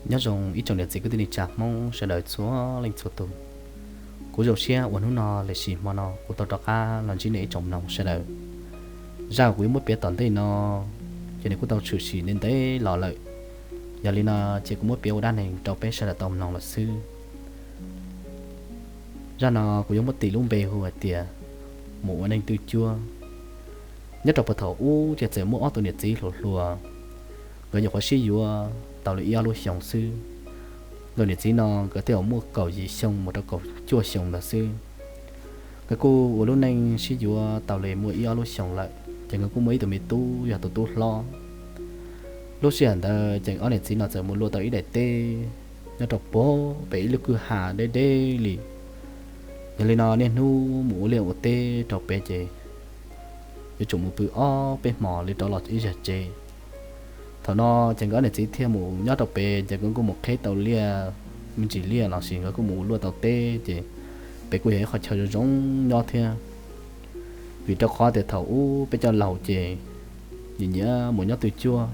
Nyob zoo ib tsoom niam txiv kwv tij neej tsa Hmoob sawv daws txhua leej txhua tus. Kuv zoo siab uas hnub no los sis hmo no kuv tau rov qab los ntsib nej ib tsoom mloog sawv daws. Zaj kuv yuav muab piav tom ntej no ces nws kuj tau tshwm sim ntev ntev los lawm, yog li no ces kuv muab piav ua dab neeg rau peb sawv daws tau mloog lawm xwb. Zaj no kuv yuav muab tis lub npe hu hais tias mus ua neej twj cuab. Nyob rau puag thaum ub ces txawm muaj ob tug niam txiv hluas hluas, nkawd nyuam qhuav sib yuav tau li ib ob lub xyoos xwb. Nkawd niam txiv no nkawd tej zaum muaj kaum yim xyoo mus rau kaum cuaj xyoos ntawd xwb. Nkawd kuj ua lub neej sib yuav tau li muaj ib ob lub xyoos lawm ces nkawd kuj muaj ib tug me tub yog tus tub hlob. Lub sij hawm ntawd ces ob niam txiv no txawm mus luaj tau ib daim teb nyob rau puag pem ib lub kwj ha deb deb li. Yog li no niaj hnub mus ua liaj ua teb rau pem ces yuav tsum mus pw ob peb hmos li rov los ib zag tsev. Thaum no ces nkawd ob niam txiv thiaj mus nyob rau pem ces nkawd kuj mus qheb tau liaj, me ntsis liaj los sis nkawd kuj mus ua luaj tau teb ces pem kuj yog ib qhov chaw zoo zoo nyob thiab. Vim rau qhov tias thaum ub peb cov laus ces nyiam nyiam mus nyob twj cuab,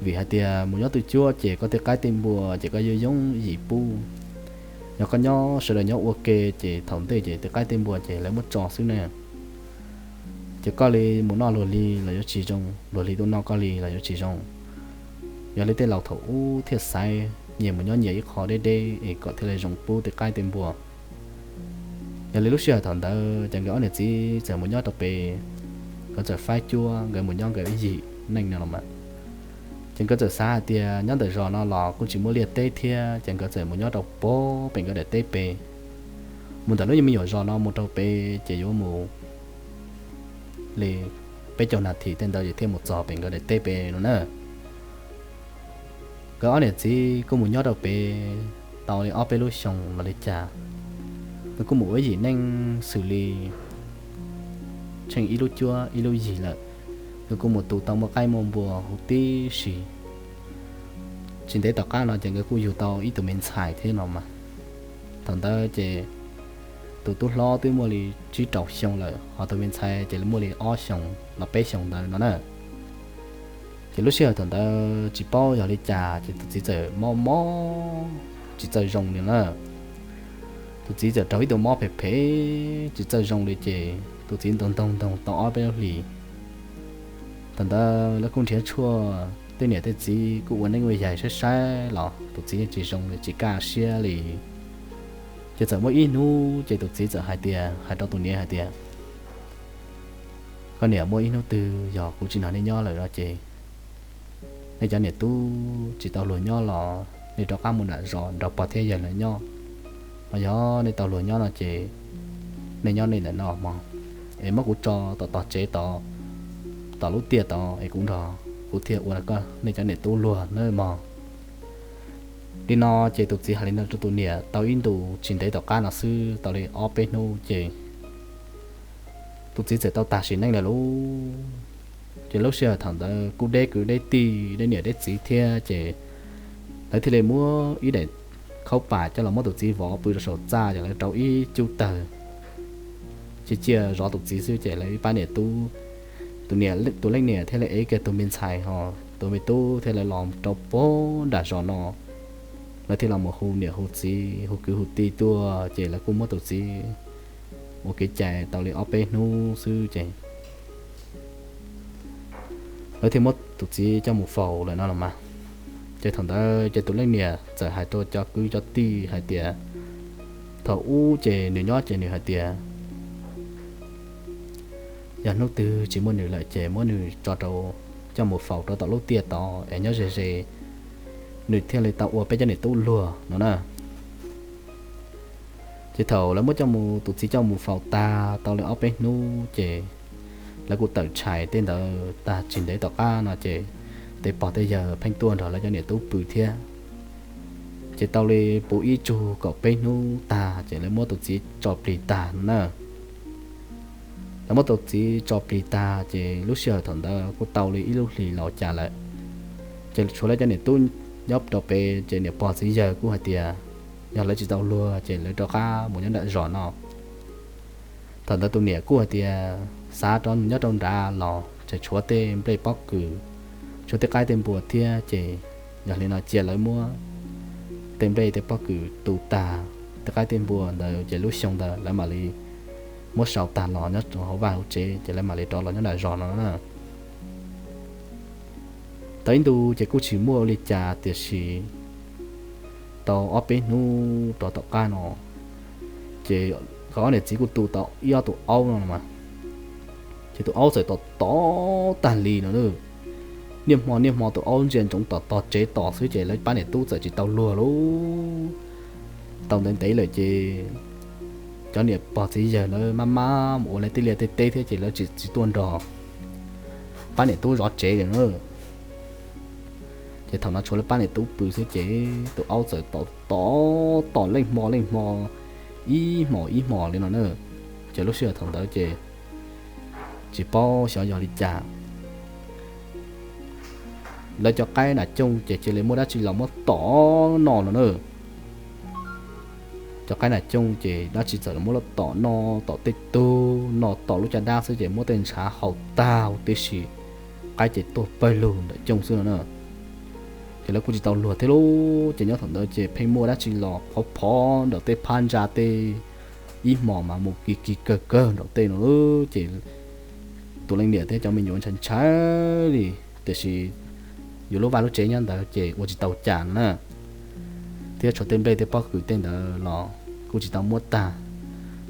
vim hais tias mus nyob twj cuab ces koj tej qaib tej npua ces koj yuav yooj yim pub. Yog koj nyob sawv daws nyob ua ke ces thaum ntej ces tej qaib tej npua ces lawv muab tso xwb ne. Ces koj li mus noj luag li los yuav tsis zoo, luag li tuaj noj koj li los yuav tsis zoo. Yog li tej laus thaum ub thiaj xaiv nyias mus nyob nyias ib qho deb deb es kom thiaj li zoo pub tej qaib tej npua. Yog li lub sij hawm thaum ntawd ces nkawd ob niam txiv txawm mus nyob rau pem, nkawd txawm faib cuab nkawd mus nyob nkawd ib yim neej no los mas. Ces nkawd txawm xav hais tias nyob ntawm zos no los kuj tsis muaj liaj teb thiab ces nkawd txawm mus nyob rau puag pem nkawd daim teb pem. Mus ntawm lub me nyuam zos no mus rau pem ces yuav mus li peb caug nas this tej ntawd ces thiaj mus txog pem nkawd daim teb pem no na. Nkawd ob niam txiv kuj mus nyob rau pem tau li ob peb lub xyoos los li cas, nkawd kuj mus ua ib yim neej xws li tsheej ib lub cuab ib lub yig lawm. Nkawd kuj mus tu tau muaj qaib muaj npua huv tib si. Tsis ntev tom qab no ces nkawd kuj yug tau ib tug me ntxhais thiab no mas. Thaum ntawd ces tus tub hlob twb muaj li tsib rau xyoo lawm, ho tus me ntxhais ces li muaj li ob xyoos los peb xyoos ntawd no na. Ces lub sij hawm thaum ntawd tsis paub yog li cas ces tus txiv txawm mob mob tsis txawj zoo li na. Tus txiv txawm raug ib tug mob phem phem tsis txawj zoo li ces tus txiv ntoog ntoog ntoog tau ob peb lub hlis. Thaum ntawd lawv kuj nrhiav tshuaj, tej niam tej txiv kuj ua neeb ua yaig saib saib los tus txiv yeej tsis zoo li, tsis kaj siab li. Ces txawm muaj ib hnub ces tus txiv txawm hais tias, hais rau tus niam hais tias, koj niam, muaj ib hnub twg yog kuv tsis nrog nej nyob lawm no ces nej cov niam tub tsis tau luag nyob los nej rov qab mus nram zos nrog pog thiab yawg lawv nyob. Ho yog nej tau luag nyob no ces nej nyob nej ntawm no mog, es muab kuv tso tom tog tsev tod, tom lub tiaj tod es kuv nrog kuv thiaj ua nej cov niam tub luag nawb mog. Li no ces tus txiv hais li no rau tus niam tau ib ntus tsis ntev tom qab no xwb, tau li ob peb hnub ces tus txiv txawm tau tag sim neej lawm lauj. Ces lub sij hawm thaum ntawd kuj deb kwv deb tij deb niam deb txiv thiab ces lawv thiaj li muab ib daim khaub pam coj los muab tus txiv vov pw rau saum txaj, ces lawv rau ib cub tawg, ces cia zov tus txiv xwb ces lawv ib pab niam tub, tus niam, tus leej niam thiaj li ev kiag tus me ntxhais ho tus me tub thiaj li los rau puag nram zos no. Lawv thiaj los mus hu niam hu txiv hu kwv hu tij tuaj ces lawv kuj muab tus txiv ua kev cai tau li ob peb hnub xwb ces lawv thiaj muab tus txiv coj mus faus lawm no los mas. Ces thaum ntawd ces tus leej niam txawm hais rau cov kwv cov tij hais tias, thaum ub ces nws nyob ces nws hais tias yog hnub twg tsis muaj nws lawm ces muab nws tso rau, coj mus faus rau tom lub tiaj tod es nyob ze ze, nws thiaj li tau ua peb cov niam tub luag no na. Ces thaum lawv muab coj mus, tus txiv coj mus faus tag tau li ob peb hnub ces lawv kuj tawm tshais tej ntawd tag tsis ntev tom qab no ces tej pog tej yawg pheej tuaj nrog lawv cov niam tub pw thiab. Ces tau li puv ib tsug kaum peb hnub tag ces lawv muab tus txiv tso plig tag no na. Lawv muab tus txiv tso plig tag ces lub sij hawm thaum ntawd kuj tau li ib lub hlis los cas lawm. Ces tshuav lawv cov niam tub nyob rau pem ces niam pog txiv yawg kuj hais tias yog lawv tsis tau luag ces lawv rov qab mus nyob nram zos no. Thaum ntawd tus niam kuj hais tias xav rov nyob rau nrad los tseem tshuav tej nplej pob kws, tshuav tej qaib tej npua thiab ces yog li no cia lawv muab tej nplej tej pob kws tu tag, tej qaib tej npua ntawd ces lub xyoo ntawd lawv mam li muab sau tag los nyob rau hauv vaj hauv tsev ces lawv mam li rov los nyob nram zos no na. Tau ib ntu ces kuj tsis muaj ua li cas tiam sis tau ob peb hnub rov tom qab no ces nkawd ob niam txiv kuj tu tau ib ob tus aub no los mas, ces tus aub txawm tom tom tag li no na. Niaj hmo niaj hmo tus aub ntsia ntsoov tom tog tsev tom xwb ces lawv pab niam tub txawm tsis tau luag lauj. Tau ntev ntev lawm ces cov niam pog txiv yawg lawv maj maj mus ua lawv tej liaj tej teb thiab ces lawv tsis tuaj nrog pab niam tub zov tsev li na. Ces thaum no tshuav lawv pab niam tub pw xwb ces tus aub txawm tom tom tom leej hmo leej hmo, ib hmos ib hmos li no na. Ces lub sij hawm thaum ntawd ces tsis paub xyov yog li cas, lawv cov qaib nas cooj ces cia li muaj dab tsi los muab tom noj no na. Cov qaib nas cooj ces dab tsi txawm los muab los tom noj, tom tej tug no, tom lub caj dab xwb ces muab tej ntshav haus tag huv tib si, qaib ces tuag pawg lug ntawm cooj xwb no na. Ces lawv kuj tsis tau luag thiab lauj, ces nyob thaum ntawd ces pheej muaj dab tsi los phov phov nram tej phab ntsa tej, ib hmos mas mus kis kis kawg kawg nram tej no lauj. Ces tus leej niam thiab cov me nyuam ntshai ntshai li, tiam sis yus lub vaj lub tsev nyob ntawd ces ua tsis tau cas no na, thiab tshuav tej nplej tej pob kws tej ntawd los kuj tsis tau muab tag.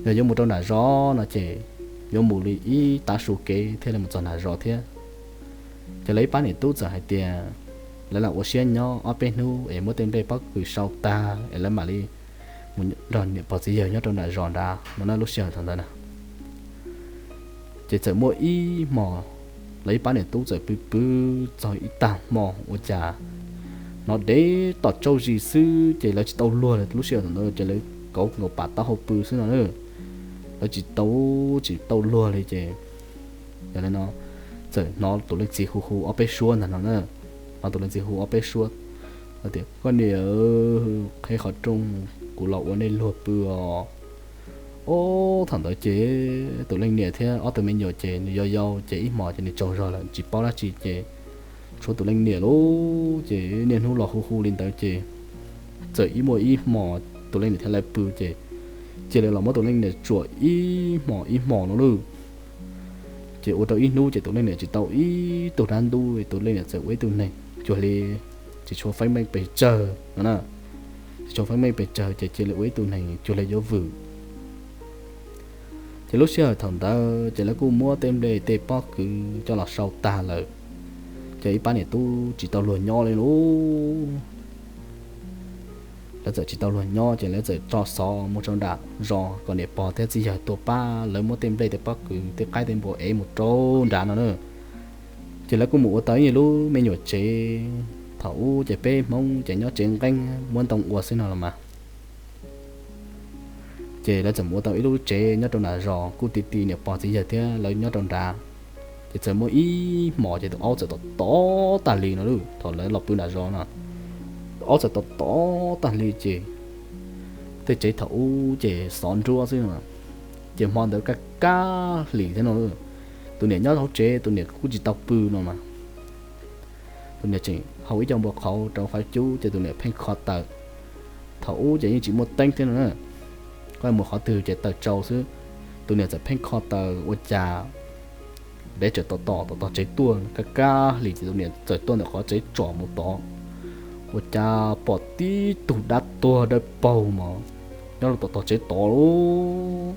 Yog yuav mus rau nram zos no ces yuav mus li ib tav su kev thiaj li mus txog nram zos thiab. Ces lawv ib pab niam tub txawm hais tias lawv lam ua siab nyob ob peb hnub es muab tej nplej pob kws sau tag es lawv mam li mus nrog niam pog txiv yawg nyob rau nram zos nrad no na. Lub sij hawm thaum ntawd na ces txawm muaj ib hmos lawv ib pab niam tub txawm pw pw txog ib tag hmo ua cas hnov dev tom tsauj zis xwb ces lawv tsis tau luag li. Lub sij hawm thaum ntawd ces lawv kauv nkaus pam taub hau pw xwb no na, lawv tsis tau, tsis tau luag li ces yog li no txawm hnov tus leej txiv hu hu ob peb suab ntag no na. Hnov tus leej txiv hu ob peb suab tias, Koj niam, qheb qhov rooj, kuv los ua nej luag pw os. Ob thaum ntawd ces tus leej niam thiab ob tug me nyuam ces nws yau yau ces ib hmos ces nws tsaug zog lawm tsis paub dab tsi ces tshuav tus leej niam lauj. Ces niaj hnub los hu hu li ntawd ces txawm ib muaj ib hmos tus leej niam thiab lawv pw ces cia li los muab tus leej niam tsuam ib hmos ib hmos no lauj. Ces ua rau ib hnub ces tus leej niam tsis tau ib tug dab ntub, tus leej niam txawm ua ib tug neeg cuag li tsis tshua feeb meej pes tsawg no na. Tsis tshua feeb meej pes tsawg ces cia li ua ib tug neeg cuag li yuav vwm. Ces lub sij hawm thaum ntawd ces lawv kuj muab tej nplej tej pob kws coj los sau tag lawm, ces ib pab niam tub tsis tau luag nyob li lauj. Lawv txawm tsis tau luag nyob ces lawv txawm tso xov mus rau nram zos kom niam pog thiab txiv yawg tuaj pab lawv muab tej nplej tej pob kws tej qaib tej npua ev mus rau nrad no na. Ces lawv kuj mus ua tau ib lub me nyuam tsev. Thaum ub ces peb Hmoob ces nyob tsev nqeeb muab ntoo ua xwb no los mas. Ces lawv txawm mus ua tau ib lub tsev nyob rau nram zos kuj ti ti niam pog txiv yawg thiab lawv nyob rau nrad. Ces txawm muaj ib hmos ces tus aub txawm tom tom tag li no lauj. Thaum lawv los pw nram zos no, tus aub txawm tom tom tag li ces tej tsev thaum ub ces xov nruab xwb no, ces hmo ntawd kaj kab hlis thiab no, tus niam nyob hauv tsev tus niam kuj tsis tau pw no mas. Tus niam tseem hau ib co npua qhauv rau qhov cub ces tus niam pheej kho taws. Thaum ub ces yeej tsis muaj teeb thiab no na, koj mus qhov twg ces taws tsau xwb. Tus niam txawm pheej kho taws ua cas dev txawm tom tom tom tog tsev tuaj kaj kab hlis ces tus niam txawm tuaj ntawm qhov tsev tsom mus tod, ua cas pom tib tug dab tuag dawb paug mas nyob rau tom tog tsev tod lauj.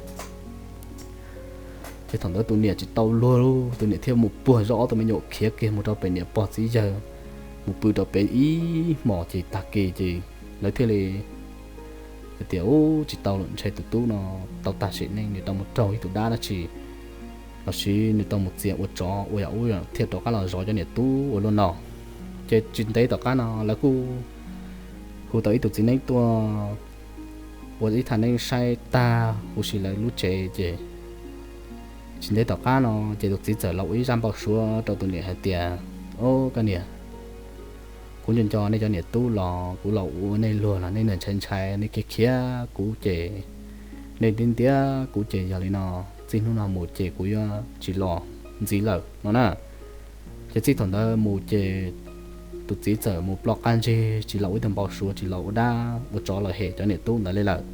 Ces thaum ntawd tus niam tsis tau luag lauj, tus niam thiaj mus puag zoj ob tug me nyuam khiav kiag mus rau pem niam pog txiv yawg, mus pw rau pem ib hmos ces tag kis ces lawv thiaj li hais tias, Ub, tsis tau lawm, ntshe tus tub no tau tag sim neej, nws tau mus raug ib tug dab dab tsi lossis nws tau mus txias ua tsov ua yam ub thiaj rov qab los zov cov niam tub ua luaj no. Ces tsis ntev tom qab no lawv kuj hu tau ib tug txiv neeb tuaj ua ib thaj neeb saib tag huv si lawv lub tsev ces tsis ntev tom qab no ces tus txiv txawm los ua ib zaj npau suav rau tus niam hais tias, Ob, koj niam, kuv nco nco nej cov niam tub los kuv los ua nej luag los nej niaj ntshai ntshai, nej khiav khiav kuv ces nej ntiab ntiab kuv ces yog li no, txij hnub no mus ces kuv yuav tsis los ntxiv lawm no na. Ces txij thaum ntawd mus ces tus txiv txawm mus ploj qab ntseg tsis los ua ib tug npau suav, tsis los ua dab ua tsov los hem cov niam tub ntawd li lawm.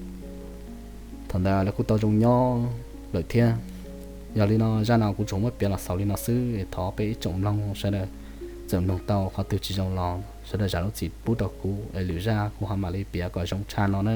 Thaum ntawd lawv kuj tau zoo nyob lawm thiab. Yog li no zaj no kuv tsuas muab piav los xaus li no xwb, thov peb ib tsoom mloog sawv daws txawm mloog tau qhov twg tsis zoo los sawv daws zam lub txim pub rau kuv es lwm zaj kuv ho mam li piav kom zoo tshaj no na.